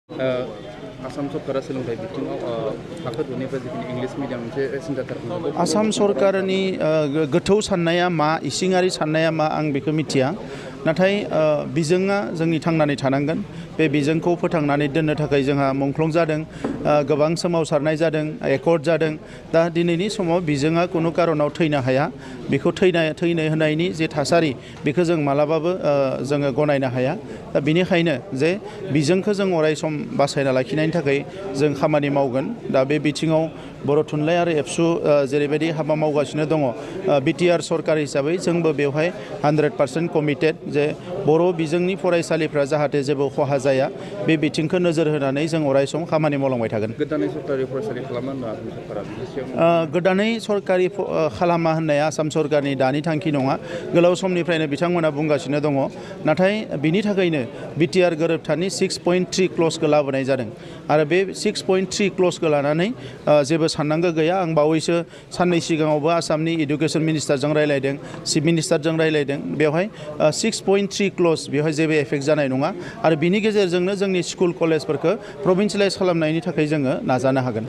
आसाम सरकारा सोलोंथाइ बिथिङाव थाखो 2निफ्राय जिखिनि इंलिश मिडियाम मोनसे सेन्टार आसाम सरकारनि गोथौ साननाया मा इसिङारि साननाया मा आं बेखौ मिथिया नाथाय बिजोङा जोंनि थांनानै थानांगोन बे बिजोंखौ फोथांनानै दोननो थाखाय जोंहा मुंख्लं जादों गोबां सोमावसारनाय जादों एकर्ड जादों दा दिनैनि समाव बिजोङा खुनु कारनाव थैनो हाया बेखौ थैनो होनायनि जे थासारि बेखौ जों मालाबाबो जोङो गनायनो हाया दा बेनिखायनो जे बिजोंखौ जों अराय सम बासायना लाखिनायनि थाखाय जों खामानि मावगोन दा बे बिथिङाव बर' थुनलाइ आरो एबसु जेरैबायदि हाबा मावगासिनो दङ बिटिआर सरकार हिसाबै जोंबो बेवहाय 100% कमिटेड जे बर' बिजोंनि फरायसालिफ्रा जाहाथे जेबो खहा जाया बे बिथिंखौ नोजोर होनानै जों अराय सम खामानि मावलांबाय थागोन। गोदानै सरकारि फरायसालि खालामा होनना आसाम सरकारा गोदानै सरकारि खालामा होननाया आसाम सरकारनि दानि थांखि नङा गोलाव समनिफ्रायनो बिथांमोना बुंगासिनो दङ नाथाय बिनि थाखायनो बिटिआर गोरोबथानि 6.3 क्लजखौ लाबोनाय जादों आरो बे 6.3 क्लजखौ लानानै जेबो साननांगौ गैया आं बावैसो साननै सिगाङावबो आसामनि इडुकेसन मिनिस्टारजों रायलायदों चिफ मिनिस्टारजों रायलायदों बेवहाय 6.3 क्लज बेवहाय जेबो एफेक्ट जानाय नङा आरो बिनि गेजेरजोंनो जोंनि स्कुल कलेजफोरखौ प्रभिन्सियेलाइज खालामनायनि थाखाय जोङो नाजानो हागोन।